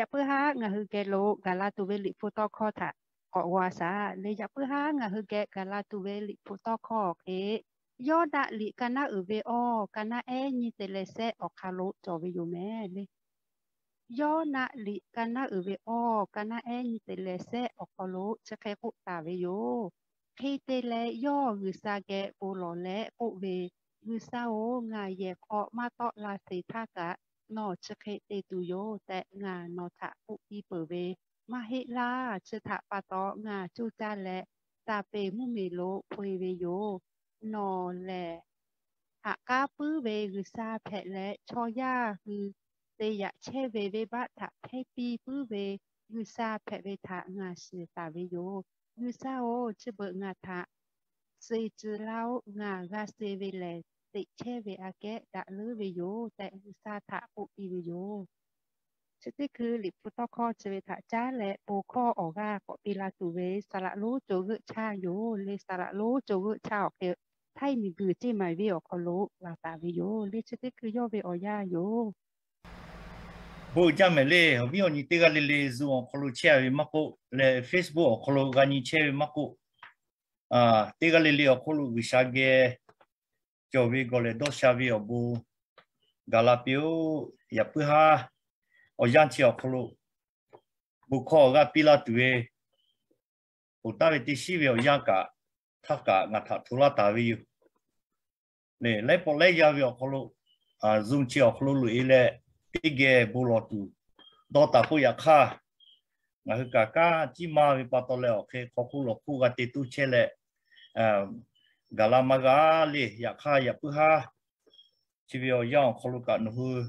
Yaꞈ puiˉ haˉ ngaˬ hui geh lo gaˬ la tuˬ ve Liꞈ hpu tawˇ hkawˇ htaꞈ k'awꞈ g'aw a shaˍ le. Yaꞈ puiˉ haˉ ngaˬ hui geh gaˬ la tuˬ ve Liꞈ hpu tawˇ hkawˇ awˬ hk'e, Yawˇnaˆ liꞈ ka naˉ uiˍ ve awˇ ka naˉ ehˉ nyiˇ te leh sehˆ awˬ hk'aw lo cawˬ ve yoˬ mehˍ le. Yawˇnaˆ liꞈ ka naˉ uiˍ ve awˇ ka naˉ ehˉ nyiˇ te leh sehˆ awˬ hk'aw lo chi hk'e k'oˆ taˍ ve yoˬ. Hk'e te leh, yawˇ G'uiˬsha geh bon lawˬ leh k'oˆ ve, G'uiˬsha-oˬ, ngaˬ yehˬ hk'aw maˇ tawˆ la sheˍ htaˇ kaꞈ nawˬ chi hk'e te tuˬ yoˬ tehꞈ ngaˬ nawˬ htaꞈ k'oˆ piˇ peuˬ ve maˇ heˆ laˇ. Chi htaꞈ pa taw ngaˬ coˇ caˇ leh taˍ peˍ mvuhˇmiˬ lo hpaw e ve yoˬ. Nawˬ lehˬ haꞈ k'aˉ puiˉ ve G'uiˬsha hpehꞈ leh, chaw yaˇ hui te yaꞈ chehˇ ve venˇbaˆ htaꞈ hteˇ piˇ puiˉ ve G'uiˬsha hpehꞈ ve htaꞈ ngaˬ shiˍ taˍ ve yoˬ. G'uiˬsha-oˬ, chi beuꞈ ngaˬ htaꞈ suh tcuh laˇ-oˆ. Ngaˬ g'a suh ve lehˬ, teꞈ chehˇ ve aꞈ kehˉ daꞈ leuˉ ve yoˬ tehꞈ G'uiˬsha htaꞈ k'oˆ piˇ ve yoˬ. Chi teˇ hkui Liꞈ hpu tawˇ hkawˇ chi ve htaꞈ caˉ leh, bon hkawˇ awˬ g'aˇ k'awꞈ piˇ la tuˬ ve saˍ laꞈ lonˉ co g'euˆ chaˇ yoˬ le. Saˍ laꞈ lonˉ co g'euˆ chaˇ awˬ hk'e, htaiˇ miˬguiˬ ceˇ maˍ ve awˬ hk'aw lo laˬ taˍ ve yoˬ le. Chi teˇ hkui yawˇ ve awˬ yanˇ yoˬ. Bon jaˇ mehˍ le. Awˬ viˉ awˬ nyi teˇ g'aˇ le le Zoom awˬ hk'aw lo chehˇ ve maˇ k'oˆ leh, Facebook awˬ hk'aw lo g'a nyi chehˇ ve maˇ k'oˆ, teˇ g'aˇ le le awˬ hk'aw lo G'uiˬsha geh cawˬ ve gawˬ lehˬ dawˇ sha ve awˬ bon gaˬ la piˇ-oˆ. Yaꞈ puiˉ haˉ awˬ yanˇ chi awˬ hk'aw lo bon hkawˇ awˬ g'aˇ piˇ laˇ tuˬ ve, ponˬ taˍ ve teˇ shiˉ ve awˬ yanˇ kaꞈ htaˇ kaꞈ ngaˬ htaꞈ hto laˇ taˍ ve yoˬ. Leh laiˉ pawˆ laiˉ yaˇ ve awˬ hk'aw lo, Zoom chi awˬ hk'aw lo loꞈ e leh teˇ geh bon lawˬ tuˬ dawˇ taˍ k'oˆ, yaꞈ hk'aˇ ngaˬ hui kaꞈ kanˉ ciˇ maˇ ve pa taw leh awˬ hk'e hk'aw hk'oˆ lawˬ hk'oˆ g'a te toˇ chehˇ leh gaˬ la maˇ g'a le. Yaꞈ hk'aˇ yaꞈ puiˉ haˉ chi ve awˬ yanˇ awˬ hk'aw lo kaꞈ nawˬ hui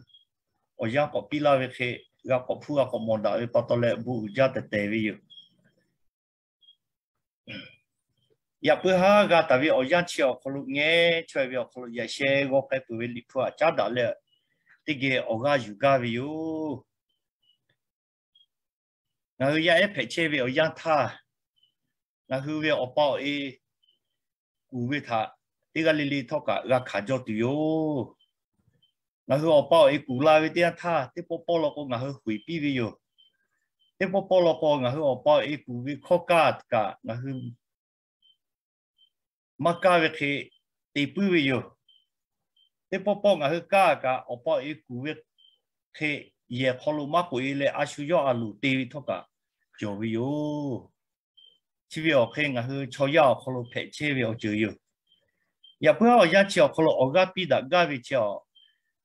awˬ yanˇ k'awꞈ piˇ laˇ ve hk'e, g'a k'awꞈ hpuˇ g'a k'awꞈ mawˬ daꞈ ve pa taw leh bon uiˍ jaˇ tehꞈ tehˬ ve yoˬ. Yaꞈ puiˉ haˉ g'a taˍ ve awˬ yanˇ chi awˬ hk'aw lo ngeh chaweh ve awˬ hk'aw lo yaꞈ sheh g'aw k'ai peuˬ ve Liꞈ hpu htaꞈ caˉ daꞈ leh teˇ geh awˬ g'aˇ yuˬ gaˇ ve yoˬ. Ngaˬ hui yaˇ ehˉ hpehꞈ chehˇ ve awˬ yanˇ htaˇ, ngaˬ hui ve awˬ pa awˬ e kuˬ ve htaꞈ teˇ g'aˇ le le htawˇ kaꞈ g'a hkanˍ jaw tuˬ yoˬ. Ngaˬ hui awˬ pa awˬ e kuˬ la ve teˇ yanˇ htaˇ, teˇ pawˆ pawˆ law k'o ngaˬ hui huiˍ piˇ ve yoˬ. Teˇ pawˆ pawˆ law k'o ngaˬ hui awˬ pa awˬ e kuˬ ve hkawˇ kaˇ kaꞈ ngaˬ hui maˇ kaˇ ve hk'e te puiˉ ve yoˬ. Teˇ pawˆ pawˆ ngaˬ hui kaˇ kaꞈ awˬ pa awˬ e kuˬ ve hk'e yehˬ hk'aw lo maˇ k'oꞈ e leh a shu yawˇ a loˍ te ve htawˇ kaꞈ cawˬ ve yoˬ. Chi ve awˬ hk'e ngaˬ hui chaw yaˇ awˬ hk'aw lo hpehꞈ chehˇ ve awˬ ceuˬ yoˬ. Yaꞈ puiˉ haˉ awˬ yanˇ chi awˬ hk'aw lo awˬ g'aˇ piˇ daꞈ gaˇ ve chi a,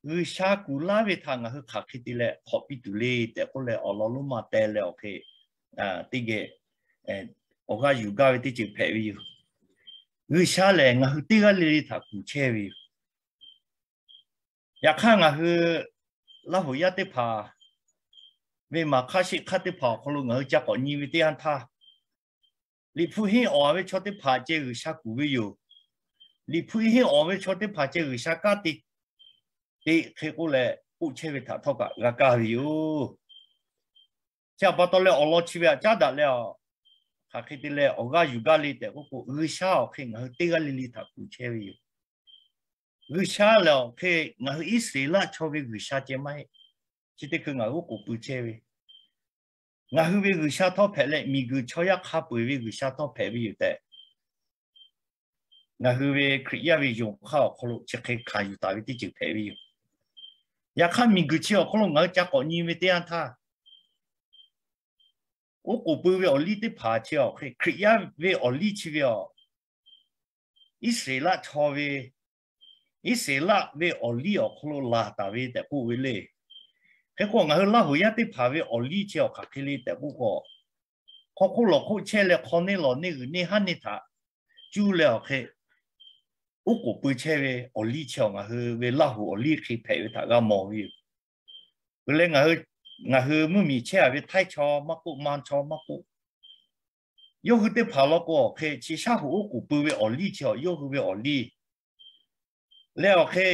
G'uiˬsha kuˬ laˇ ve htaꞈ ngaˬ hui hk'aˬ hk'e te leh hk'awꞈ piˇ tuˬ le tehꞈ k'oˆ leh awˬ lawn lonˉ ma teh leh awˬ hk'e teˇ geh awˬ g'aˇ yuˬ gaˇ ve teˇ ceuˬ hpehꞈ ve yoˬ. G'uiˬsha lehˬ ngaˬ hui teˇ g'aˇ le le htaꞈ kuˬ chehˇ ve yoˬ. Yaꞈ hk'aˇ ngaˬ hui Laˇ huˍ yaˇ teˇ hpaˍ ve maˍ hk'aˇ sheˆ hk'aˇ teˇ hpaˍ awˬ hk'aw lo ngaˬ hui ca k'awꞈ nyi ve teˇ yanˇ htaˇ, Liꞈ hpu henˇ awˍ ve chaw teˇ hpaˍ ceh G'uiˬsha kuˬ ve yoˬ. Liꞈ hpu henˇ awˍ ve chaw teˇ hpaˍ ceh G'uiˬsha kanˉ te te hk'e k'oˆ leh k'oˆ chehˇ ve htaꞈ htawˇ kaꞈ g'a kaˇ ve yoˬ. Chi htaꞈ pa taw leh awˬ lawn chi ve htaꞈ caˉ daꞈ leh a, hk'aˬ hk'e te leh awˬ g'aˇ yuˬ gaˇ le tehꞈ k'oˆ k'o, G'uiˬsha awˬ hk'e ngaˬ hui teˇ g'aˇ le le htaꞈ kuˬ chehˇ ve yoˬ. G'uiˬsha lehˬ awˬ hk'e ngaˬ hui Iˉsaˍreˍlaˆ chaw ve G'uiˬsha ceh maˇ heˆ. Chi teˇ hkui ngaˬ hui oˉ k'oˍ pui chehˇ ve, ngaˬ hui ve G'uiˬsha htawˇ hpehꞈ leh miˬguiˬ chaw yaˇ hk'a peu-eˬ ve G'uiˬsha htawˇ hpehꞈ ve yoˬ tehꞈ, ngaˬ hui ve Hkriꞈ yaˇ ve yonˍ hk'aˇ awˬ hk'aw lo chi hk'e hkanˍ yuˬ taˍ ve teˇ ceuˬ hpehꞈ ve yoˬ. Yaꞈ hk'aˇ miˬguiˬ chi awˬ hk'aw lo ngaˬ hui ca k'awꞈ nyi ve teˇ yanˇ htaˇ, oˉ k'oˍ pui ve awˬ liˇ teˇ hpaˍ chi awˬ hk'e Hkriꞈ yaˇ ve awˬ liˇ chi ve a, Iˉsaˍreˍlaˆ chaw ve, Iˉsaˍreˍlaˆ ve awˬ liˇ awˬ hk'aw lo laˬ taˍ ve tehꞈ k'oˆ ve le. Hk'e k'o ngaˬ hui Laˇ huˍ yaˇ teˇ hpaˍ ve awˬ liˇ chi awˬ hk'aˬ hk'e le tehꞈ k'oˆ k'o, hk'aw hk'oˆ lawˬ hk'oˆ chehˇ leh hk'aw neˇ lawˬ neˇ g'uiˬ neˇ haˉ neˇ htaꞈ cuˇ leh awˬ hk'e oˉ k'oˍ pui chehˇ ve awˬ liˇ chi awˬ ngaˬ hui ve Laˇ huˍ awˬ liˇ hk'e hpehꞈ ve htaꞈ g'a mawˬ ve yoˬ. Peuˬ leh ngaˬ hui mvuhˇmiˬ chehˇ a ve Htaiˇ chaw maˇ k'oˆ, Manˇ chaw maˇ k'oˆ, yawˇ hui teˇ hpaˍ law k'o awˬ hk'e chi shaˉ hoꞈ oˉ k'oˍ pui ve awˬ liˇ chi a yawˇ hui ve awˬ liˇ leh awˬ hk'e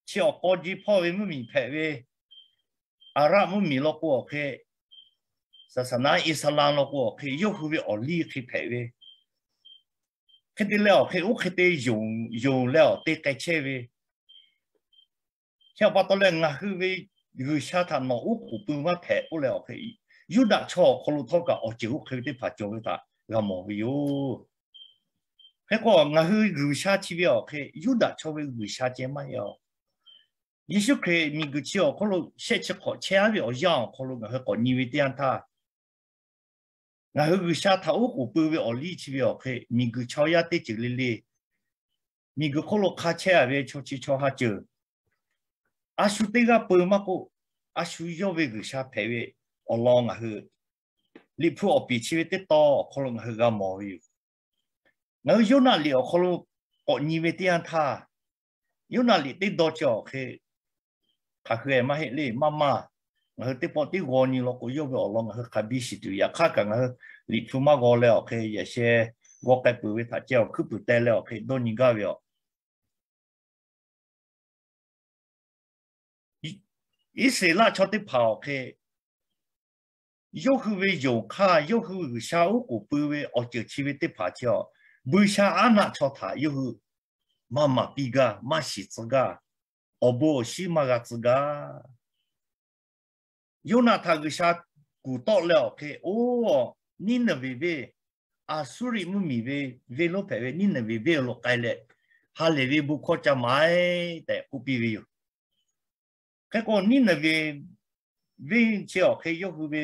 chi awˬ k'aw ji hpawˇ ve mvuhˇmiˬ hpehꞈ ve, Aˍraˆ mvuhˇmiˬ law k'o awˬ hk'e, saˍsaˍnaˆ Iˉsaˍlanˇ law k'o awˬ hk'e yawˇ hui ve awˬ liˇ hk'e hpehꞈ ve, hk'e te leh awˬ hk'e oˇ hk'e te yonˍ leh awˬ te k'ai chehˇ ve, chi awˬ pa taw leh ngaˬ hui ve G'uiˬsha htaꞈ nawˬ oˉ k'oˍ pui maˇ hpehꞈ k'oˆ leh awˬ hk'e Yuˇdaꞈ chaw awˬ hk'aw lo htawˇ kaꞈ awˬ ceuˬ oˇ hk'e ve teˇ hpaˍ cawˬ ve htaꞈ g'a mawˬ ve yoˬ. Hk'e k'o, ngaˬ hui G'uiˬsha chi ve awˬ hk'e Yuˇdaꞈ chaw ve G'uiˬsha ceh maˇ heˆ aˬ. Yeˍsuˆ Hkriꞈ miˬguiˬ chi awˬ hk'oˆ lo shehˆ chi hk'awꞈ chehˇ aˉ ve awˬ yanˇ awˬ hk'aw lo ngaˬ hui k'awꞈ nyi ve teˇ yanˇ htaˇ, ngaˬ hui G'uiˬsha htaꞈ oˉ k'oˍ pui ve awˬ liˇ chi ve awˬ hk'e miˬguiˬ chaw yaˇ teˇ ceuˬ le le, miˬguiˬ hk'oˆ lo hk'a chehˇ a ve chaw chi chaw ha ceuˬ a shu teˇ g'aˇ peu maˇ k'oˆ, a shu yawˇ ve G'uiˬsha hpehꞈ ve awˬ lawn ngaˬ hui Liꞈ hpu awˬ piˍ chi ve teˇ tawn awˬ hk'aw lo ngaˬ hui g'a mawˬ ve yoˬ. Ngaˬ hui Yoˇnaˆ liꞈ awˬ hk'aw lo k'awꞈ nyi ve teˇ yanˇ htaˇ, Yoˇnaˆ liꞈ teˇ daw chi awˬ hk'e hk'aˬ hui e maˇ heˆ le maˇ maˇ. Ngaˬ hui teˇ pawˆ tiˉ g'aw nyi law k'o, yawˇ ve awˬ lawn ngaˬ hui hk'a biˇ shiˍ tuˬ. Yaꞈ hk'aˇ kaꞈ ngaˬ hui Liꞈ hpu maˇ g'aw leh awˬ hk'e yehˬ sheh g'aw k'ai peuˬ ve htaꞈ ceh awˬ hkuiˉ puiˍ teh leh awˬ hk'e dawˇ nyi gaˇ ve yoˬ. Iˉsaˍreˍlaˆ chaw teˇ hpaˍ awˬ hk'e yawˇ hui ve yonˍ hk'aˇ, yawˇ hui G'uiˬsha oˉ k'oˍ pui ve awˬ ceuˬ chi ve teˇ hpaˍ chi a, buiˇshaˆaˉnaˆ chaw htaꞈ yawˇ hui maˇ maˍ piˇ gaˇ, maˇ shiˍ tcuh gaˇ, awˬ bon awˬ shinˉ maˇ g'a tcuh gaˇ. Yoˇnaˆ htaꞈ G'uiˬsha kuˬ tawˆ leh awˬ hk'e, Oˇ, Niˇnaˍveˍ venˇ, Aˍsuˇriˆ mvuhˇmiˬ ve venˇ lonˉ hpehꞈ ve Niˇnaˍveˍ venˇ awˬ lo k'ai leh, ha lehˬ ve bon hkawˇ ca maˍ-e tehꞈ k'oˆ piˇ ve yoˬ. Hk'e k'o, Niˇnaˍveˍ venˇ chi awˬ hk'e yawˇ hui ve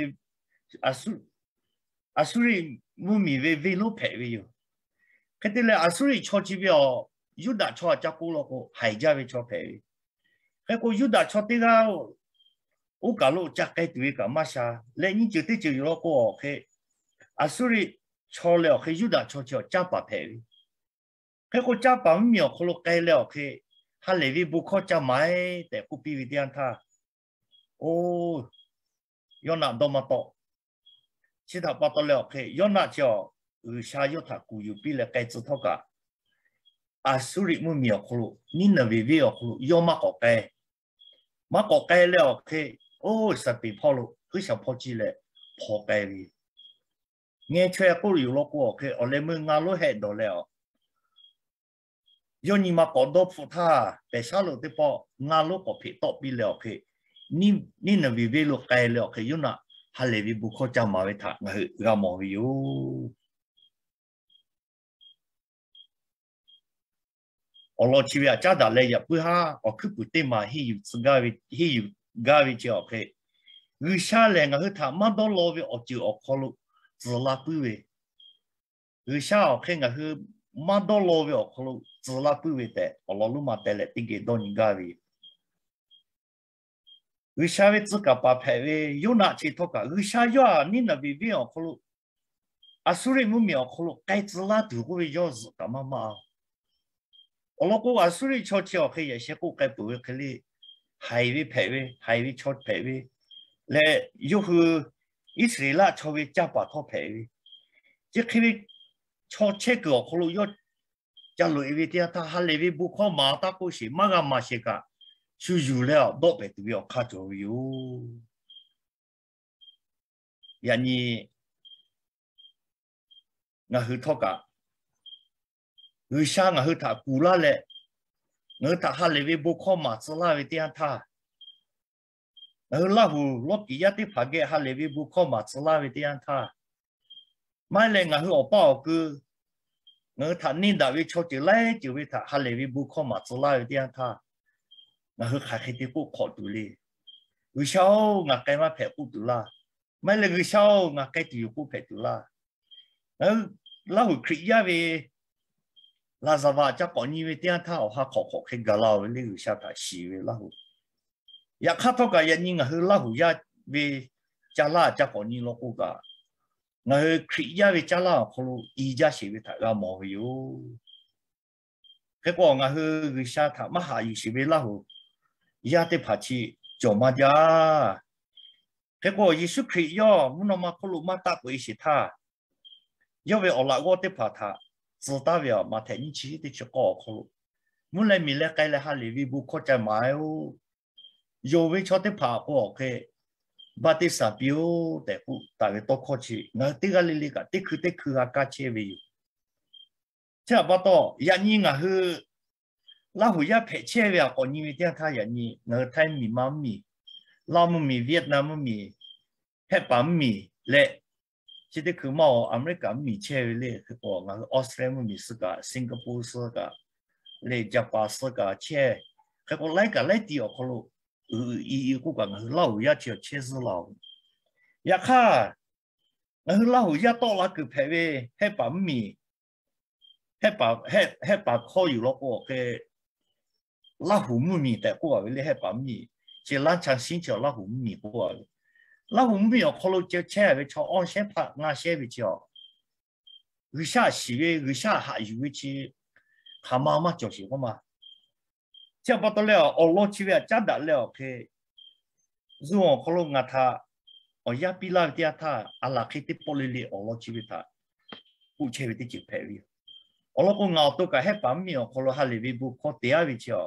Aˍsuˇriˆ mvuhˇmiˬ ve venˇ lonˉ hpehꞈ ve yoˬ. Hk'e te leh, Aˍsuˇriˆ chaw chi ve awˬ Yuˇdaꞈ chaw htaꞈ ca k'oˆ law k'o, haiˬ jaˇ ve chaw hpehꞈ ve. Hk'e k'o, Yuˇdaꞈ chaw teˇ g'aˇ oˇ kaˬ lo ca k'ai tuˬ ve kaꞈ maˇ sha leh, nyiˇ ceuˬ teˇ ceuˬ yoˬ law k'o awˬ hk'e, Aˍsuˇriˆ chaw leh awˬ hk'e Yuˇdaꞈ chaw chi awˬ canˇ paˍ hpehꞈ ve. Hk'e k'o, canˇ paˍ mvuhˇmiˬ awˬ hk'aw lo k'ai leh awˬ hk'e, ha lehˬ ve bon hkawˇ ca maˍ-e tehꞈ k'oˆ piˇ ve teˇ yanˇ htaˇ, oˇ, Yoˇnaˆ dawˇ maˇ tawˆ. Chi htaꞈ pa taw leh awˬ hk'e, Yoˇnaˆ chi awˬ G'uiˬsha yawˇ htaꞈ kuˬ yuˬ piˇ leh k'ai tcuh htawˇ kaꞈ, Aˍsuˇriˆ mvuhˇmiˬ awˬ hk'aw lo, Niˇnaˍveˍ venˇ awˬ hk'aw lo yawˇ maˇ k'awꞈ k'ai. Maˇ k'awꞈ k'ai leh awˬ hk'e, oˇ, saˍteˍ hpawˇ lo g'uiˇ shaˍ hpawˇ ciˇ leh hpaw k'ai ve. Ngeh chaweh k'oˆ yoˬ law k'o awˬ hk'e, awˬ leh meuˇ ngaˇ lonˉ hehˆ dawˬ leh a, yawˇ nyi ma k'awꞈ dawˇ hpfuhˆ htaˇ, pehˬ shaˉ lo teˇ pawˆ ngaˇ lonˉ k'awꞈ hpeꞈ tawˆ piˇ leh awˬ hk'e, Niˇnaˍveˍ venˇ lo k'ai leh awˬ hk'e, Yoˇnaˆ ha lehˬ ve bon hkawˇ ca maˍ ve htaꞈ ngaˬ hui g'a mawˬ ve yoˬ. Awˬ lawn chi ve htaꞈ caˉ daꞈ leh, yaꞈ puiˉ haˉ awˬ hkuiˉ puiˍ teˇ maˬ henˇ yuˬ tcuh gaˇ ve, henˇ yuˬ gaˇ ve chi awˬ hk'e, G'uiˬsha lehˬ ngaˬ hui htaꞈ maˇ dawˇ law ve awˬ ceuˬ awˬ hk'aw lo tcuh laˇ puiˉ ve, G'uiˬsha awˬ hk'e ngaˬ hui maˇ dawˇ law ve awˬ hk'aw lo tcuh laˇ puiˉ ve tehꞈ, awˬ lawn lonˉ ma teh leh teˇ geh dawˇ nyi gaˇ ve yoˬ. G'uiˬsha ve tcuh kaˍ paˍ hpehꞈ ve Yoˇnaˆ chi htawˇ kaꞈ, G'uiˬsha yawˇ htaꞈ Niˇnaˍveˍ venˇ awˬ hk'aw lo, Aˍsuˇriˆ mvuhˇmiˬ awˬ hk'aw lo k'ai tcuh laˇ tuˬ k'oˆ ve yawˇ zuhꞈ kaꞈ maˇ maˇ a. Awˬ lawn k'o, Aˍsuˇriˆ chaw chi awˬ hk'e yehˬ sheh k'oˆ k'ai peuˬ ve hk'e le, haiˬ ve hpehꞈ ve, haiˬ ve chaw hpehꞈ ve leh, yawˇ hui Iˉsaˍreˍlaˆ chaw ve canˇ paˍ htawˇ hpehꞈ ve, chi hk'e ve chaw chehˇ kuiˬ awˬ hk'aw lo yawˇ ca loꞈ e ve teˇ yanˇ htaˇ, ha lehˬ ve bon hkawˇ maˍ taˇ k'oˆ sheˍ, maˇ g'a maˍ sheˍ kaꞈ, shu yuˬ leh a dawˆ pehˍ tuˬ ve awˬ hk'aˇ cawˬ ve yoˬ. Yaꞈ nyi ngaˬ hui htawˇ kaꞈ, G'uiˬsha ngaˬ hui htaꞈ kuˬ laˇ leh, ngaˬ hui htaꞈ ha lehˬ ve bon hkawˇ maˍ tcuh laˇ ve teˇ yanˇ htaˇ, ngaˬ hui Laˇhuˍ lawˇ kiˍ yaˇ teˇ hpaˍ geh ha lehˬ ve bon hkawˇ maˍ tcuh laˇ ve teˇ yanˇ htaˇ, maˇ heˆ leh ngaˬ hui awˬ paˇ awˬ ku, ngaˬ hui htaꞈ neˇ daꞈ ve chaw ceuˬ laiˉ ceuˬ ve htaꞈ ha lehˬ ve bon hkawˇ maˍ tcuh laˇ ve teˇ yanˇ htaˇ, ngaˬ hui hk'aˬ hk'e te k'oˆ hk'awꞈ tuˬ le. G'uiˬsha-oˬ, ngaˬ k'ai maˇ hpehꞈ k'oˆ tuˬ laˇ. Maˇ heˆ leh G'uiˬsha-oˬ, ngaˬ k'ai tuˬ yoˬ k'oˆ hpehꞈ tuˬ laˇ. Ngaˬ hui Laˇhuˍ Hkriꞈ yaˇ ve laˍzaˍvaˍ ca k'awꞈ nyi ve teˇ yanˇ htaˇ, awˬ ha hk'awꞈ hk'awꞈ hk'e gaˬ la-oˬ ve le, G'uiˬsha htaꞈ shiˍ ve Laˇhuˍ. Yaꞈ hk'aˇ htawˇ kaꞈ, yaꞈ nyi ngaˬ hui Laˇhuˍ yaˇ ve caˇ laˇ ca k'awꞈ nyi law k'o kaꞈ, ngaˬ hui Hkriꞈ yaˇ ve caˇ laˇ awˬ hk'aw lo i jaˇ sheˍ ve htaꞈ g'a mawˬ ve yoˬ. Hk'e k'o, ngaˬ hui G'uiˬsha htaꞈ maˇ haꞈ yuˬ sheˍ ve Laˇhuˍ yaˇ teˇ hpaˍ chi cawˬ maˇ jaˇ. Hk'e k'o, Yeˍsuˆ Hkriꞈ yawˇ mvuhˇ naw ma hk'oˆ lo maˇ taˆ peuˬ e sheˍ htaˇ, yawˇ ve awˬ laꞈ g'awˇ teˇ hpaˍ htaꞈ tcuh taˍ ve, Maꞈhtehˍ nyiˇ chi teˇ chi k'awˇ awˬ hk'aw lo, mvuhˇ leh miˬ leh k'ai leh ha lehˬ ve bon hkawˇ ca maˍ-oˬ. Yonˍ ve chaw teˇ hpaˍ k'o awˬ hk'e, baˆtiˆsaˬ piˇ-oˆ tehꞈ k'oˆ taˍ ve tawˇ hkawˇ chi ngaˬ hui teˇ g'aˇ le le kaꞈ teˇ hkui teˇ hkui g'a kaˇ chehˇ ve yoˬ. Chi htaꞈ pa taw, yaꞈ nyi ngaˬ hui Laˇhuˍ yaˇ hpehꞈ chehˇ ve a k'awꞈ nyi ve teˇ yanˇ htaˇ, yaꞈ nyi ngaˬ hui Htaiˇ mvuhˇmiˬ, Manˇ mvuhˇmiˬ, Laˇ mvuhˇmiˬ, Vietnam mvuhˇmiˬ, Hehˆ paˍ mvuhˇ miˬ leh, chi teˇ hkui maˇ-oˬ, America mvuhˇ miˬ chehˇ ve le. Hk'e k'o ngaˬ hui Australia mvuhˇ miˬ suh kaꞈ, Singapore suh kaꞈ, leh Japan suh kaꞈ chehˇ. Hk'e k'o laiˉ kaꞈ laiˉ ti awˬ hk'aw lo uiˍ uiˍ i i k'oˆ kaꞈ ngaˬ hui Laˇ huˍ yaˇ chi awˬ chehˇ zuhˆ la-oˬ. Yaꞈ hk'aˇ, ngaˬ hui Laˇ huˍ yaˇ tawˆ la kuiˬ hpehꞈ ve hehˆ paˍ mvuhˇ miˬ, hehˆ paˍ hkawˇ yuˬ law k'o awˬ hk'e Laˇ huˍ mvuhˇ miˬ tehꞈ k'oˆ a ve le. Hehˆ paˍ mvuhˇ miˬ chi Laˇ Chang Shinˉ chi Laˇ huˍ mvuhˇ miˬ k'oˆ a ve. Laˇ huˍ mvuhˇ miˬ awˬ hk'aw lo chehˇ ve chaw awˇ shehˉ hpaˆ ngaˇ shehˉ ve chi a, G'uiˬsha shiˍ ve, G'uiˬsha haꞈ yuˬ ve chi hk'aˬ ma maˇ cawˬ sheˍ k'oˆ ma. Chi pa taw leh awˬ lawn chi ve htaꞈ caˉ daꞈ leh awˬ hk'e, zuhꞈ awˬ hk'aw lo ngaˬ htaꞈ awˬ yanˇ piˇ laˇ ve teˇ yanˇ htaˇ, a laˬ hk'e teˇ pawˆ le le awˬ lawn chi ve htaꞈ k'oˆ chehˇ ve teˇ ceuˬ hpehꞈ ve yoˬ. Awˬ lawn k'o, ngaˬ awˬ to kaꞈ hehˆ paˍ mvuhˇ miˬ awˬ hk'aw lo ha lehˬ ve bon hkawˇ te-a ve chi a,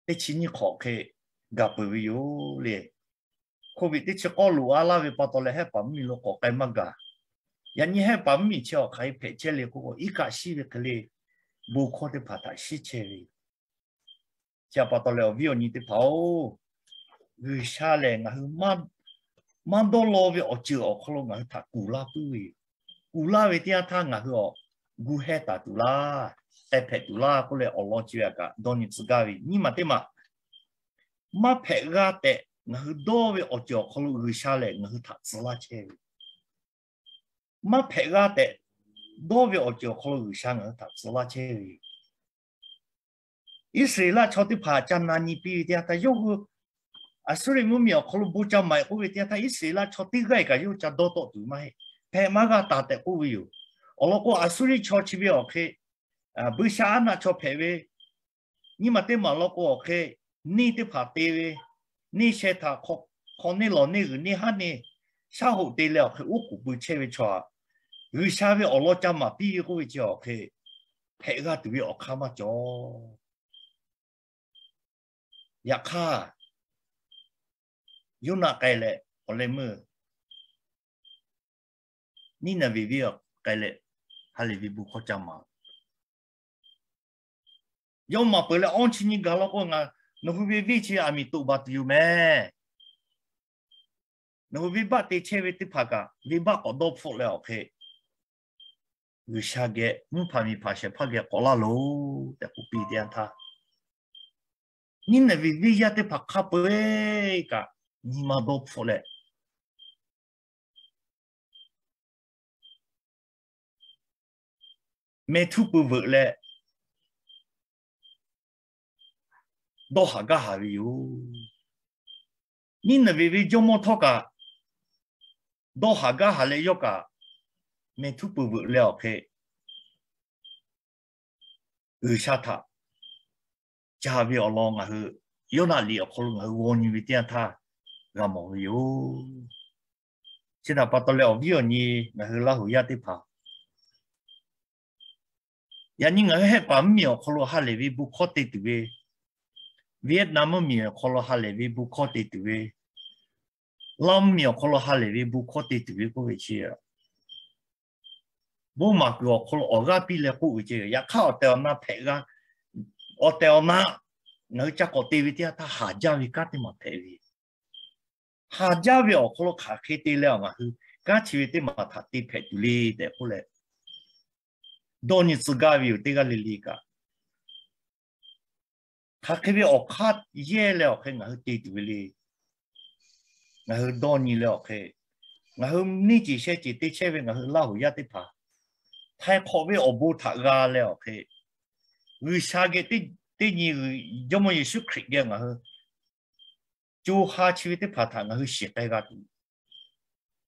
teˇ chi nyiˇ hk'awꞈ hk'e gaˬ peuˬ ve yoˬ le. Covid teˇ chi k'awˇ loꞈ-a laˇ ve pa taw leh hehˆ paˍ mvuhˇ miˬ lo k'awꞈ k'ai maˇ gaˬ. Yaꞈ nyi hehˆ paˍ mvuhˇ miˬ chi awˬ hk'aˬ hk'e hpehꞈ chehˇ le k'oˆ k'o, iˉ kaˆ shiˉ ve hk'e le bon hkawˇ teˇ hpaˍ htaꞈ shiˉ chehˇ ve yoˬ. Chi pa taw leh awˬ viˉ awˬ nyi teˇ hpaˍ-oˬ, G'uiˬsha lehˬ ngaˬ hui maˇ dawˇ law ve awˬ ceuˬ awˬ hk'aw lo ngaˬ hui htaꞈ kuˬ laˇ puiˉ ve yoˬ. Kuˬ laˇ ve teˇ yanˇ htaˇ ngaˬ hui awˬ gu heh taˍ tuˬ laˇ, k'ai hpehꞈ tuˬ laˇ k'oˆ leh awˬ lawn chi ve htaꞈ kaꞈ dawˇ nyi tcuh gaˇ ve. Nyiˇ maˬ teˇ maˬ, maˇ hpehꞈ g'a tehꞈ ngaˬ hui dawˇ ve awˬ ceuˬ awˬ hk'aw lo G'uiˬsha lehˬ ngaˬ hui htaꞈ tcuh laˇ chehˇ ve. Maˇ hpehꞈ g'a tehꞈ dawˇ ve awˬ ceuˬ awˬ hk'aw lo G'uiˬsha ngaˬ hui htaꞈ tcuh laˇ chehˇ ve. Iˉsaˍreˍlaˆ chaw teˇ hpaˍ ca na nyi piˇ ve teˇ yanˇ htaˇ, yawˇ hui Aˍsuˇriˆ mvuhˇ miˬ awˬ hk'aw lo bon ca maˍ-eˬ k'oˆ ve teˇ yanˇ htaˇ, Iˉsaˍreˍlaˆ chaw teˇ g'aˇ kaꞈ yawˇ hui ca dawˇ tawˆ tuˬ maˇ heˆ. Hpehꞈ maˇ g'a taˍ tehꞈ k'oˆ ve yoˬ. Awˬ lawn k'o, Aˍsuˇriˆ chaw chi ve awˬ hk'e buiˇshaˆaˉnaˆ chaw hpehꞈ ve, nyiˇ maˬ teˇ maˬ lawn k'o awˬ hk'e neˇ teˇ hpaˍ te ve, neˇ sheh htaꞈ hk'aw neˇ lawˬ neˇ g'uiˬ neˇ haˉ neˇ shaˉ hoꞈ te leh awˬ hk'e oˉ k'oˍ pui chehˇ ve chaw, G'uiˬsha ve awˬ lawn ca maˍ piˇ ve k'oˆ ve chi awˬ hk'e hpehꞈ g'a tuˬ ve awˬ hk'aˇ maˇ cawˬ. Yaꞈ hk'aˇ, Yoˇnaˆ k'ai leh awˬ leh meuˇ Niˇnaˍveˍ venˇ k'ai leh ha lehˬ ve bon hkawˇ ca maˍ. Yawˇ maˍ peuˬ leh awˇ chi nyi gaˬ law k'o, ngaˬ nawˬ hui ve venˇ chi aˬ miˍ toꞈ baˬ tuˬ yoˬ mehˍ. Nawˬ hui venˇbaˆ te chehˇ ve teˇ hpaˍ kaꞈ venˇbaˆ k'awꞈ dawˇ hpfuhˆ leh awˬ hk'e G'uiˬsha geh mvuhˇ hpaˍ miˬ hpaˍ shehˍ hpaˇ geh k'awꞈ laˇ loˬ tehꞈ k'oˆ piˇ teˇ yanˇ htaˇ, Niˇnaˍveˍ venˇ yaˇ teˇ hpaˍ hk'a peu-eˬ kaꞈ nyi ma dawˇ hpfuhˆ leh mehˬ htuˇ pui veuꞈ leh dawˇ haˍ gaˇ haˍ ve yoˬ. Niˇnaˍveˍ ve jawˇmawˇ htawˇ kaꞈ dawˇ haˍ gaˇ haˍ leh yawˇ kaꞈ mehˬ htuˇ pui veuꞈ leh awˬ hk'e G'uiˬsha htaꞈ ca ve awˬ lawn ngaˬ hui Yoˇnaˆ liꞈ awˬ hk'aw lo ngaˬ hui g'aw nyi ve teˇ yanˇ htaˇ g'a mawˬ ve yoˬ. Chi htaꞈ pa taw leh awˬ viˉ awˬ nyi ngaˬ hui Laˇ huˍ yaˇ teˇ hpaˍ, yaꞈ nyi ngaˬ hui Hehˆ paˍ mvuhˇ miˬ awˬ hk'aw lo ha lehˬ ve bon hkawˇ te tuˬ ve, Vietnam mvuhˇ miˬ awˬ hk'aw lo ha lehˬ ve bon hkawˇ te tuˬ ve, Laˇ mvuhˇ miˬ awˬ hk'aw lo ha lehˬ ve bon hkawˇ te tuˬ ve k'oˆ ve chi, bon maˍ kuiˬ awˬ hk'aw lo awˬ g'aˇ piˇ leh k'oˆ ve ceh, yaꞈ hk'aˇ awˬ tehˬ awˬ na hpehꞈ g'a, awˬ tehˬ awˬ na ngaˬ hui ca k'awꞈ te ve teˇ yanˇ htaˇ haˍ jaˇ ve kanˉ teˇ maˬ hpehꞈ ve, haˍ jaˇ ve awˬ hk'aw lo hk'aˬ hk'e te leh awˬ ngaˬ hui kanˉ chi ve teˇ maˬ htaꞈ te hpehꞈ tuˬ le tehꞈ k'oˆ leh dawˇ nyi tcuh gaˇ ve yoˬ. Teˇ g'aˇ le le kaꞈ hk'aˬ hk'e ve awˬ hk'aˇ yehˇ leh awˬ hk'e ngaˬ hui te tuˬ ve le. Ngaˬ hui dawˇ nyi leh awˬ hk'e, ngaˬ hui neˇ ceˬ sheh ceˬ te chehˇ ve ngaˬ hui Laˇ huˍ yaˇ teˇ hpaˍ, htaiˍ hk'awꞈ ve awˬ bon htaꞈ g'a leh awˬ hk'e, G'uiˬsha geh teˇ nyi Jawˇmawˇ Yeˍsuˆ Hkriꞈ geh ngaˬ hui co ha chi ve teˇ hpaˍ htaꞈ ngaˬ hui shiˍ k'ai g'a tuˬ,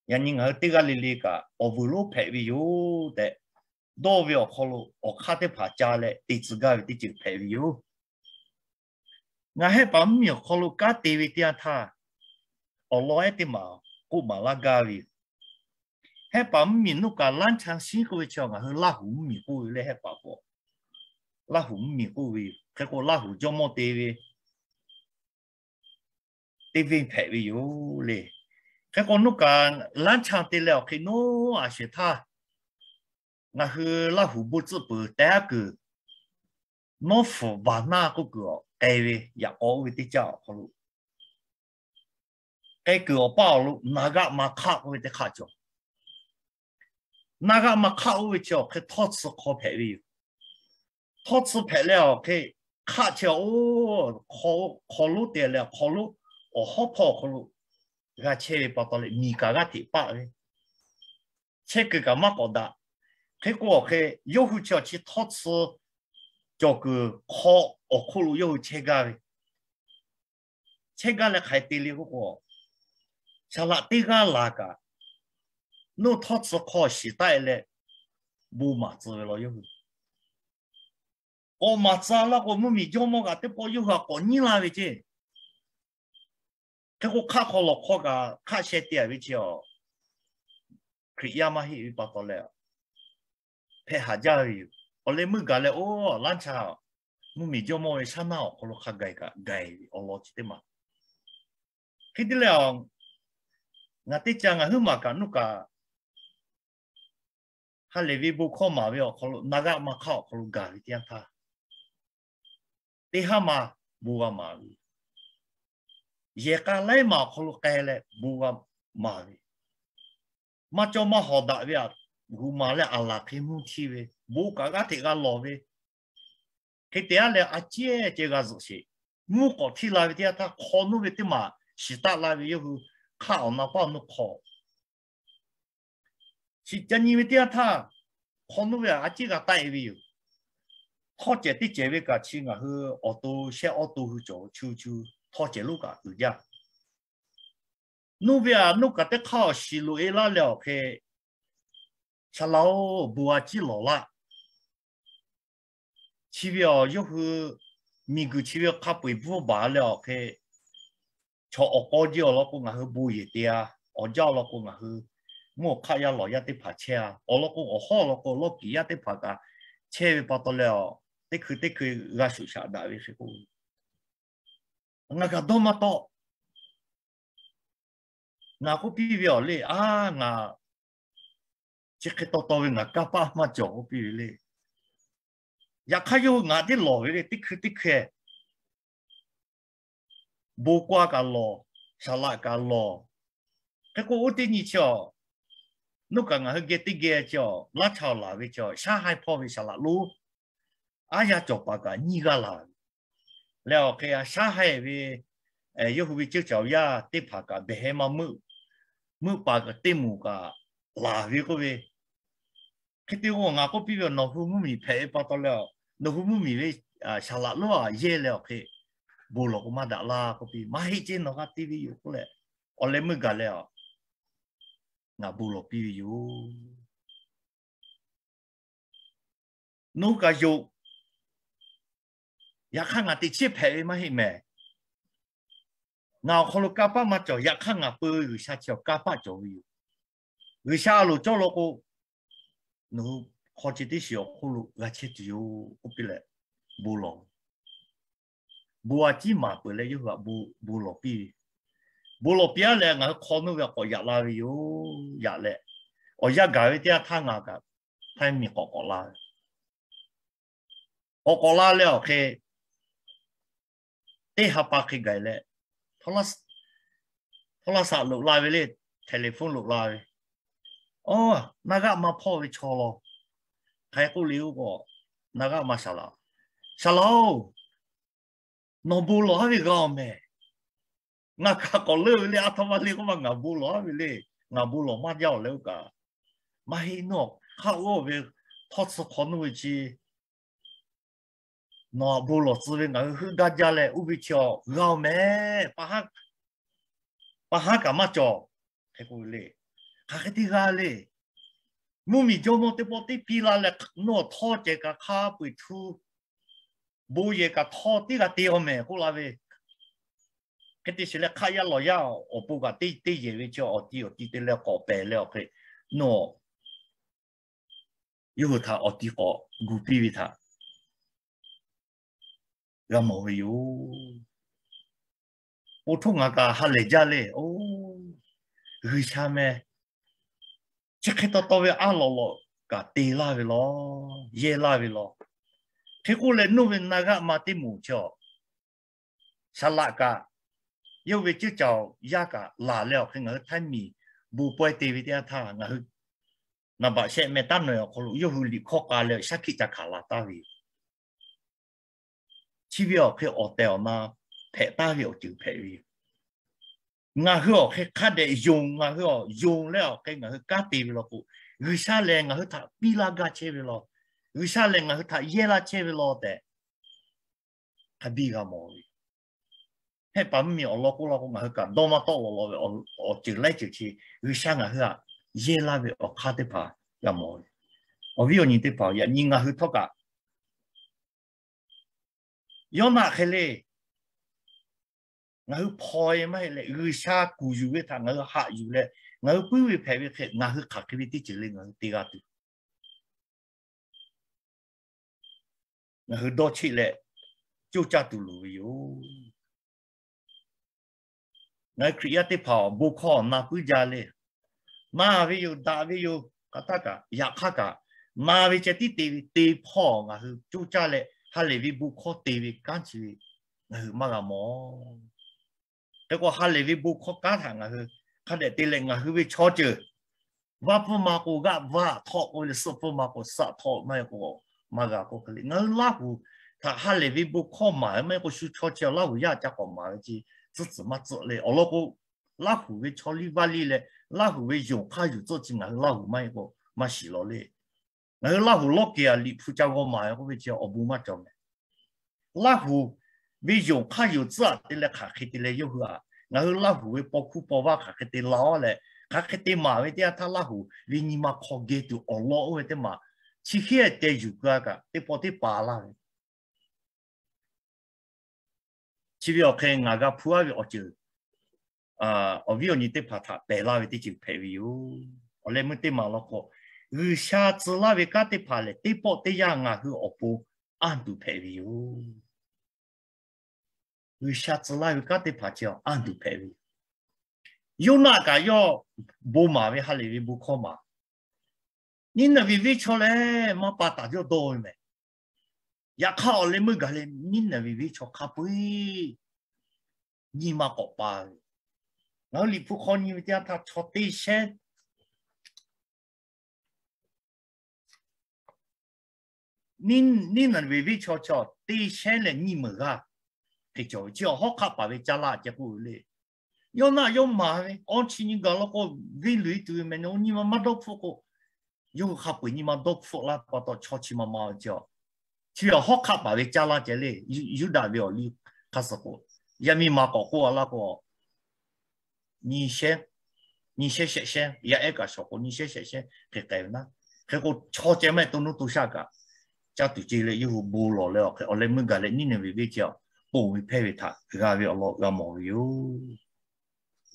yaꞈ nyi ngaˬ hui teˇ g'aˇ le le kaꞈ awˬ vuiˬ lonˉ hpehꞈ ve yoˬ tehꞈ, dawˇ ve awˬ hk'aw lo awˬ hk'aˇ teˇ hpaˍ ca leh te tcuh gaˇ ve teˇ ceuˬ hpehꞈ ve yoˬ. Ngaˬ Hehˆ paˍ mvuhˇ miˬ awˬ hk'aw lo kanˉ te ve teˇ yanˇ htaˇ, awˬ lawn ehˉ teˇ maˬ k'oˆ maˍ laˇ gaˇ ve yoˬ. Hehˆ paˍ mvuhˇ miˬ nuˇ kaꞈ Laˇ chang shinˉ k'oˆ ve chi ngaˬ hui Laˇ huˍ mvuhˇ miˬ k'oˆ ve leh Hehˆ paˍ k'o Laˇ huˍ mvuhˇ miˬ k'oˆ ve yoˬ. Hk'e k'o Laˇ huˍ jawˇmawˇ te ve teˇ venˇ hpehꞈ ve yoˬ le. Hk'e k'o nuˇ kaꞈ Laˇ chang te leh awˬ hk'e nuˇ a shehˍ htaˇ, ngaˬ hui Laˇ huˍ bon tcuhˆ peuˬ tehꞈ kuiˬ, North Vietnam k'oˆ kuiˬ awˬ k'ai ve yaꞈ k'aw oˇ ve teˇ caˇ awˬ hk'aw lo k'ai kuiˬ awˬ paˇ awˬ lo naˍ g'aˆ ma hk'aˆ k'oˆ ve teˇ hk'aˆ cawˬ. Naˍ g'aˆ ma hk'aˆ oˇ ve chi awˬ hk'e htawˇ tcuh hk'aw hpehꞈ ve yoˬ. Htawˇ tcuh hpehꞈ leh awˬ hk'e hk'aˆ chi oˇ hk'aw lonˉ te leh hk'aw lonˉ awˬ hawˉ hpawˇ awˬ hk'aw lo g'a chehˇ ve pa taw leh miˬ kaꞈ g'aˇ hteꞈ paˆ ve, chehˇ kuiˬ kaꞈ maˇ k'awꞈ daꞈ. Hk'e k'o awˬ hk'e yawˇ hui chi awˬ chi htawˇ tcuh cawˬ kuiˬ hk'aw awˬ hk'oˆ lo yawˇ hui chehˇ gaˇ ve, chehˇ gaˇ leh hk'aˬ hk'e te le k'oˆ k'o, saˍ laꞈ teˇ g'aˇ laˬ kaꞈ, nuˇ htawˇ tcuh hk'aw shiˍ taˆ e leh bon maˍ tcuh ve law yawˇ hui. K'awꞈ maˍ tcuh laˇ k'o, mvuhˇmiˬ jawˇmawˇ kaꞈ teˇ pawˆ yawˇ hui htaꞈ k'awꞈ nyiˉ laˇ ve ceˇ. Hk'e k'o, hk'aˆ hk'aw lawˬ hk'aw kaꞈ hk'aˆ sheh te ve chi awˬ, Hkriꞈ yaˇ maˇ heˆ ve pa taw leh, hpehꞈ haˍ jaˇ ve yoˬ. Awˬ leh meuˇ gaˬ leh, oˇ, laˇ cha, mvuhˇmiˬ jawˇmawˇ ve shaˉ naˇ awˬ hk'aw lo hk'a gaiˬ kaꞈ gaiˬ ve awˬ lawn chi teˇ maˬ. Hk'e te leh, ngaˬ teˇ ca ngaˬ huiˉ maˬ kaꞈ nuˇ kaꞈ ha lehˬ ve bon hkawˇ maˍ ve awˬ hk'aw lo naˍ g'aˆ ma hk'aˆ awˬ hk'aw lo gaˬ ve teˇ yanˇ htaˇ, teˇ haˉ ma bon g'a maˍ ve, yehˬ k'a laiˉ maˬ awˬ hk'aw lo k'ai leh bon g'a maˍ ve, maˇ cawˇ maˇ hawˍ daꞈ ve aꞈ, gu maˍ leh aˬ laˬ hk'e mvuhˇ htiˇ ve, bon kaꞈ g'aˇ hteꞈ g'a lawˬ ve, hk'e te aˉ leh a ciˉ ceh g'a zuhꞈ sheˍ. Mvuhˇ k'awꞈ htiˇ la ve teˇ yanˇ htaˇ hk'aw nuˇ ve teˇ maˬ shiˍ taˆ la ve yawˇ hui hk'aˆ awˬ na paˇ awˬ nuˇ hk'aw shiˍ ca nyi ve teˇ yanˇ htaˇ, hk'aw nuˇ ve a ciˉ g'a taˆ e ve yoˬ. Htawˇ cehˬ teˇ cehˬ ve kaꞈ chi ngaˬ hui awˬ to shehˆ awˉ to hui cawˬ chu chu htawˇ cehˬ lonˉ kaꞈ uiˍ jaˇ. Nuˇ ve aꞈ nuˇ kaꞈ teˇ hk'aˇ awˬ shiˍ loꞈ e laˇ leh awˬ hk'e, Saˍ laꞈ-oˬ, bon a ciˉ lawˬ laˇ. Chi ve awˬ yawˇ hui miˬguiˬ chi ve hk'a peu-eˬ bvuhˇ baˬ leh awˬ hk'e, chaw awˬ k'aw ji awˬ lawn k'o ngaˬ hui bon yehˬ te-a, awˬ jaˇ awˬ lawn k'o ngaˬ hui mvuhˇ awˬ hk'aˆ yaˇ lawˬ yaˇ teˇ hpaˍ chehˇ-a, awˬ lawn k'o awˬ hawˉ awˬ lawn k'o lawˇ kiˍ yaˇ teˇ hpaˍ kaꞈ chehˇ ve pa taw leh, teˇ hkui teˇ hkui g'a shuˍ shaꞈ daꞈ ve hk'e k'o, ngaˬ kaꞈ dawˇ maˇ tawˆ. Ngaˬ k'oˆ piˇ ve awˬ le, a, ngaˬ chi hk'e taw taw ve ngaˬ kanˇ paˆ maˇ cawˬ k'oˆ piˇ ve le. Yaꞈ hk'aˇ yawˇ hui ngaˬ teˇ lawˬ ve le, teˇ hkui teˇ hkui bon k'oˆ-a kaꞈ lawˬ, saˍ laꞈ kaꞈ lawˬ. Hk'e k'o oˇ teˇ nyi chi awˬ, nuˇ kaꞈ ngaˬ hui geh teˇ geh chi awˬ, laˇ cha awˬ laˬ ve chi awˬ, shaˉ haiˇ hpawˇ ve saˍ laꞈ lonˉ aˉ yaˇ cawˬ paˍ kaꞈ nyiˇ g'aˇ laˬ ve leh awˬ hk'e shaˉ haiˇ ve yawˇ hui ve ceuˇ caˬ awˬ yaˇ teˇ hpaˍ kaꞈ behˬ heh maˇ meuˆ, meuˆ paˍ kaꞈ teˇ moˍ kaꞈ laˬ ve k'oˆ ve. Hk'e te k'o ngaˬ k'oˆ piˇ ve, nawˬ hui mvuhˇmiˬ hpehꞈ ve pa taw leh, nawˬ hui mvuhˇmiˬ ve saˍ laꞈ lonˉ-a yehˇ leh awˬ hk'e bon lawˬ k'o maˇ daꞈ laˇ k'oˆ piˇ. Maˇ heˆ ceˇ, nawˬ g'a te ve yoˬ k'oˆ leh, awˬ leh meuˇ gaˬ leh a, ngaˬ bon lawˬ piˇ ve yoˬ. Nawˬ hui kaꞈ yonˍ. Yaꞈ hk'aˇ ngaˬ teꞈ chiˉ hpehꞈ ve maˇ heˆ mehˍ. Ngaˬ awˬ hk'aw lo kanˇ paˆ maˇ cawˬ. Yaꞈ hk'aˇ ngaˬ peu G'uiˬsha chi awˬ kanˇ paˆ cawˬ ve yoˬ. G'uiˬsha a loˍ cawˇ law k'o, nawˬ hui hk'aw ceh teˇ shiˍ awˬ hk'oˆ lo g'a chehˇ tuˬ yoˬ k'oˆ piˇ leh, bon lawˬ. Bon a ciˉ maˍ peuˬ leh yawˇ hui htaꞈ bon lawˬ piˇ ve. Bon lawˬ piˇ-a leh ngaˬ hui hk'aw nuˇ ve k'awꞈ yaꞈ la ve yoˬ. Yaꞈ leh, awˬ yanˇ gaˬ ve teˇ yanˇ htaˇ ngaˬ kaꞈ htaiˇ miˬ k'awꞈ k'awꞈ la ve k'awꞈ k'awꞈ la leh awˬ hk'e, teˇ ha pa hk'e gaˬ leh, hawˉ laˇ saꞈ loꞈ la ve le, telephone loꞈ la ve. Aw, naˇ g'aˆ maˇ hpawˇ ve chaw law. Hk'aˬ hk'e k'oˆ le k'o, naˇ g'aˆ maˇ saˍ laꞈ, Saˍ laꞈ-oˬ, nawˬ bon lawˬ haˉ ve g'a-oˬ mehˍ. Ngaˬ hk'a k'awꞈ leuˆ ve le, a htoꞈ ma le k'oˆ ma, ngaˬ bon lawˬ haˉ ve le. Ngaˬ bon lawˬ maˇ jaˇ-oˬ leh oˇ kaꞈ, maˇ heˆ, nawˬ hk'aˆ oˇ ve htawˇ tcuh hk'aw nuˇ ve chi nawˬ htaꞈ bon lawˬ tcuh ve ngaˬ hui heuˆ gaˇ jaˇ leh, oˇ ve chi-a g'a-oˬ mehˍ. Pa haˉ kaꞈ maˇ cawˬ. Hk'e k'oˆ ve le. Hk'aˬ hk'e te g'a le. Mvuhˇmiˬ jawˇmawˇ teˇ pawˆ teˇ piˇ la leh, nawˬ htawˇ cehˬ kaꞈ hk'a peu-eˬ htu, bon yehˬ kaꞈ htawˇ tiˉ g'a te-aw mehˍ k'oˆ la ve. Hk'e te sheˍ leh hk'aˆ yaˇ lawˬ yaˇ awˬ pon kaꞈ teˇ yehˬ ve chi awˬ ti awˬ ti te leh k'awꞈ pehˬ leh awˬ hk'e, nawˬ yawˇ hui htaꞈ awˬ ti k'awꞈ gu piˇ ve htaꞈ g'a mawˬ ve yoˬ. Oˇ htaˇ ngaˬ kaꞈ ha lehˬ jaˇ le. Oˇ, G'uiˬsha meh, chi hk'e taw taw ve aˉ lawꞈ lawꞈ kaꞈ te laˇ ve law, yehˇ laˇ ve law. Hk'e k'oˆ leh nuˇ ve naˇ g'aˆ ma teˇ moˍ chi-a, saˍ laꞈ kaꞈ yawˇ hui ve ceuˇ caˬ awˬ yaˇ kaꞈ laˬ leh awˬ hk'e ngaˬ hui htaiˇ miˬ bon pawehˇ te ve teˇ yanˇ htaˇ, ngaˬ hui naˍ baꞈ shehˆ meh taˉ naweh awˬ hk'aw lo yawˇ hui liꞈ hkawˇ k'a leh shaˉ hkiˆ ca hkanˍ la taˍ ve yoˬ. Chi ve awˬ hk'e awˬ tehˬ awˬ na hpehꞈ taˍ ve awˬ ceuˬ hpehꞈ ve yoˬ. Ngaˬ hui awˬ hk'e hk'a dehꞈ yonˍ, ngaˬ hui awˬ yonˍ leh awˬ hk'e ngaˬ hui kanˉ te ve law k'o, G'uiˬsha lehˬ ngaˬ hui htaꞈ piˇ laˇ gaˇ chehˇ ve law, G'uiˬsha lehˬ ngaˬ hui htaꞈ yehˇ laˇ chehˇ ve law tehꞈ hk'a biˇ g'a mawˬ ve. Hehˆ paˍ mvuhˇmiˬ awˬ lawn k'oˆ law k'o, ngaˬ hui kaꞈ dawˇ maˇ tawˆ lawˬ lawˬ ve awˬ ceuˬ laiˉ ceuˬ chi G'uiˬsha ngaˬ hui htaꞈ yehˇ laˇ ve awˬ hk'aˇ teˇ hpaˍ g'a mawˬ ve. Awˬ viˉ awˬ nyi teˇ hpaˍ, yaꞈ nyi ngaˬ hui htawˇ kaꞈ Yoˇnaˆ hk'e le, ngaˬ hui hpaw e maˇ heˆ leh G'uiˬsha kuˬ yuˬ ve htaꞈ ngaˬ hui haꞈ yuˬ leh, ngaˬ hui puiˉ ve hpehꞈ ve hk'e ngaˬ hui hk'aˬ hk'e ve teˇ ceuˬ le ngaˬ hui te g'a tuˬ, ngaˬ hui dawˇ cheˆ leh coˇ caˇ tuˬ loˍ ve yoˬ. Ngaˬ hui Hkriꞈ yaˇ teˇ hpaˍ awˬ bon hkawˇ na puiˉ jaˇ le. Na ve yoˬ, daꞈ ve yoˬ, hk'aˬ htaˇ kaꞈ, yaꞈ hk'aˇ kaꞈ, na ve ceh tiˉ te ve te hpawˇ ngaˬ hui coˇ caˇ leh ha lehˬ ve bon hkawˇ te ve kanˉ chi ve ngaˬ hui maˇ g'a mawˬ. Hk'e k'o ha lehˬ ve bon hkawˇ kanˉ htaꞈ ngaˬ hui hk'a dehꞈ te leh ngaˬ hui ve chaw ceuˬ vaˇ pfuhˇ ma k'o g'aˆ vaˇ htawˆ k'oˆ ve le, suhˆ pfuhˇ ma k'o suhˆ htawˆ maˇ heˆ k'o maˇ g'a k'oˆ hk'e le. Ngaˬ hui Laˇhuˍ htaꞈ ha lehˬ ve bon hkawˇ maˍ ve maˇ heˆ k'o shu chaw chi Laˇhuˍ yaˇ ca k'awꞈ maˍ ve chi tcuhˉ tcuhˬ maˇ tcuhˆ le. Awˬ lawn k'o, Laˇhuˍ ve chaw liˇ vaˇ liˇ leh Laˇhuˍ ve yonˍ hk'aˇ yuˬ tcuhˆ chi ngaˬ hui Laˇhuˍ maˇ heˆ k'o maˇ shiˍ lawˬ le. Ngaˬ hui Laˇhuˍ lawˇ kehˬ a liꞈ hpu ca g'aw maˍ ve k'oˆ ve chi awˬ bon maˇ cawˬ mehˍ. Laˇhuˍ ve yonˍ hk'aˇ yuˬ tcuhˉ aꞈ te leh hk'aˬ hk'e te leh yawˇ hui aꞈ, ngaˬ hui Laˇhuˍ ve paw hkuˇ paw vaˇ hk'aˬ hk'e te la-oˆ leh, hk'aˬ hk'e te maˍ ve teˇ yanˇ htaˇ Laˇhuˍ ve nyi ma hk'aw geh tuˬ awˬ lawn oˇ ve teˇ maˬ chi hk'e te yuˬ keu-a kaꞈ teˇ pawˆ teˇ pa laˇ ve. Chi ve awˬ hk'e ngaˬ g'a hpu-a ve awˬ ceuˬ awˬ viˉ awˬ nyi teˇ hpaˍ htaꞈ pehˬ laˇ ve teˇ ceuˬ hpehꞈ ve yoˬ. Awˬ leh meuˇ teˇ maˬ law k'o, G'uiˬsha tcuh laˇ ve kanˉ teˇ hpaˍ lehˬ teˇ pawˆ teˇ yanˇ ngaˬ hui awˬ pon anˇ tuˬ hpehꞈ ve yoˬ. G'uiˬsha tcuh laˇ ve kanˉ teˇ hpaˍ chi anˇ tuˬ hpehꞈ ve yoˬ. Yoˇnaˆ kaꞈ yawˇ bon maˍ ve ha lehˬ ve bon hkawˇ maˍ. Niˇnaˍveˍ venˇ chaw lehˬ maˇ pa taˍ jawˇ dawˇ ve mehˍ. Yaꞈ hk'aˇ awˬ leh meuˇ gaˬ leh Niˇnaˍveˍ venˇ chaw hk'a peu-eˬ nyi ma k'awꞈ pa ve. Ngaˬ hui liꞈ hpu hk'aw nyi ve teˇ yanˇ htaˇ chaw teˇ shehnˉ Niˇnaˍveˍ venˇ chaw chi teˇ shehnˉ leh nyiˇ meunˍ g'aˇ hk'e cawˬ ve. Chi awˬ hawˉ hk'aˆ paˍ ve caˇ laˇ ceh k'oˆ ve le. Yoˇnaˆ yawˇ maˍ ve awˇ chi nyi gaˬ law k'o, venˇ luˬ e tuˬ ve mehˍ, nyi ma maˇ dawˇ hpfuhˆ k'o, yawˇ hui hk'a peu-eˬ nyi ma dawˇ hpfuhˆ laˇ pa taw chaw chi ma ma ve chi, chi awˬ hawˉ hk'aˆ paˍ ve caˇ laˇ ceh le. Yuˇdaꞈ ve awˬ liˇ hk'a suh k'o, yaˇ miˇ ma k'awꞈ k'oˆ a laˇ k'o, nyi shehnˉ, nyi shehnˉ shehˆ shehnˉ, yaˇ ehˉ kaꞈ shawˍ k'o nyi shehnˉ shehˆ shehnˉ hk'e k'ai ve naˉ. Hk'e k'o chaw ceh mehˆ to nuˇ to shaˆ kaꞈ caˇ tuˬ ce leh yawˇ hui bon lawˬ leh awˬ hk'e awˬ leh meuˇ gaˬ leh Niˇnaˍveˍ venˇ chi awˬ ponˬ ve hpehˇ ve htaꞈ g'a ve awˬ lawn g'a mawˬ ve yoˬ.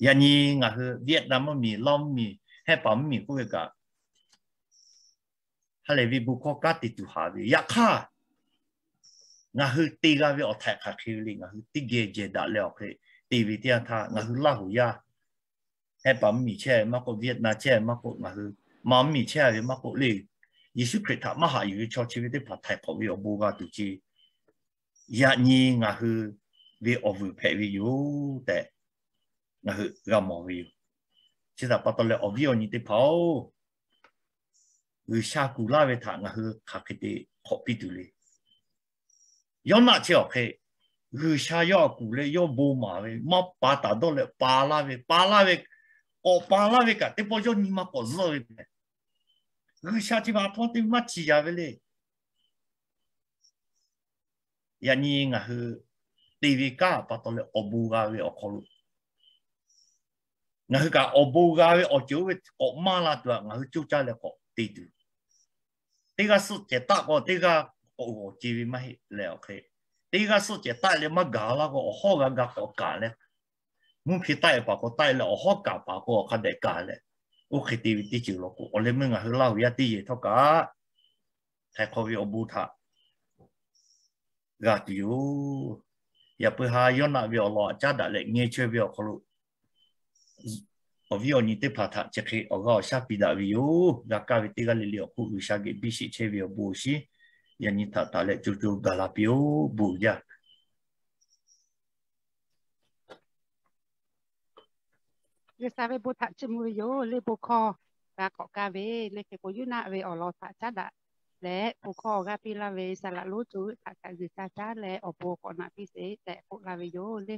Yaꞈ nyi ngaˬ hui Vietnam mvuhˇmiˬ, Laˇ mvuhˇmiˬ, Hehˆ paˍ mvuhˇmiˬ k'oˆ ve kaꞈ, ha lehˬ ve bon hkawˇ kanˉ te tuˬ haꞈ ve. Yaꞈ hk'aˇ, ngaˬ hui te g'a ve awˬ htaiˍ hk'aˬ hk'e ve le, ngaˬ hui teˇ geh jehˬ daꞈ leh awˬ hk'e te ve teˇ yanˇ htaˇ, ngaˬ hui Laˇhuˍ yaˇ, Hehˆ paˍ mvuhˇmiˬ chehˇ ve maˇ k'oˆ, Vietnam chehˇ ve maˇ k'oˆ, ngaˬ hui Manˇ mvuhˇmiˬ chehˇ ve maˇ k'oˆ le, Yeˍsuˆ Hkriꞈ htaꞈ maˇ haꞈ yuˬ ve chaw chi ve teˇ hpaˍ htaiˍ hk'awꞈ ve awˬ bon g'a tuˬ ce, yaꞈ nyi ngaˬ hui ve awˬ vuiˬ hpehꞈ ve yoˬ tehꞈ ngaˬ hui g'a mawˬ ve yoˬ. Chi htaꞈ pa taw leh awˬ viˉ awˬ nyi teˇ hpaˍ-oˬ, G'uiˬsha kuˬ laˇ ve htaꞈ ngaˬ hui hk'aˬ hk'e te hk'awꞈ piˇ tuˬ le. Yoˇnaˆ chi awˬ hk'e G'uiˬsha yawˇ kuˬ leh yawˇ bon maˍ ve maˇ pa taˍ dawˇ leh pa laˇ ve, pa laˇ ve, k'awꞈ pa laˇ ve kaꞈ teˇ pawˆ yawˇ nyi ma k'awꞈ zuhˆ ve mehˍ. G'uiˬsha chi ve a htoꞈ ma te maˇ ciˍ yaˍ ve le. Yaꞈ nyi ngaˬ hui te ve kanˉ pa taw leh awˬ bon g'a ve awˬ hk'aw lo, ngaˬ hui kaꞈ awˬ bon g'a ve awˬ ceuˬ oˇ ve k'awꞈ maˇ la tuˬ aꞈ ngaˬ hui coˇ caˇ leh k'awꞈ te tuˬ. Teˇ g'aˇ suhˆ cehˬ taˆ k'o teˇ g'aˇ k'awꞈ g'awˬ ce ve maˇ heˆ leh awˬ hk'e, teˇ g'aˇ suhˆ cehˬ taˆ leh maˇ gaˬ laˇ k'o awˬ hawˉ g'a ga k'awꞈ kaˍ leh, mvuhˇ hpe taˆ e paˍ k'o taˆ e leh awˬ hawˉ kaˍ paˍ k'o awˬ hk'a dehꞈ kaˍ leh, oˇ hk'e te ve teˇ ceuˬ law k'o awˬ leh meuˇ ngaˬ hui Laˇhuˍ yaˇ teˇ yehˬ htawˇ kaꞈ htaiˍ hk'awꞈ ve awˬ bon htaꞈ g'a tuˬ yoˬ. Yaꞈ puiˉ ha Yoˇnaˆ ve awˬ lawn aꞈ caˉ daꞈ leh ngeh chaweh ve awˬ hk'aw lo, awˬ viˉ awˬ nyi teˇ hpaˍ htaꞈ chi hk'e awˬ g'aˇ awˬ shaˉ piˇ daꞈ ve yoˬ. G'a kaˇ ve teˇ g'aˇ le le awˬ hk'oˆ G'uiˬsha geh biˇ sheˍ chehˇ ve awˬ bon awˬ shinˉ yaꞈ nyi htaꞈ taˍ leh co co gaˬ la piˇ-oˬ. Bon uiˍ jaˇ. G'uiˬsha ve bon htaꞈ chiˇ mvuh ve yoˬ le. Bon hkawˇ g'a k'awꞈ kaˇ ve le, hk'e k'o yuˇ naˆ ve awˬ lawn htaꞈ caˉ daꞈ leh, bon hkawˇ g'a piˇ laˇ ve saˍ laꞈ lonˉ co g'euˆ htaꞈ kaꞈ g'uiˬsha caˉ leh awˬ bon k'awꞈ naꞈ piˇ sheˍ tehꞈ k'oˆ laˇ ve yoˬ le.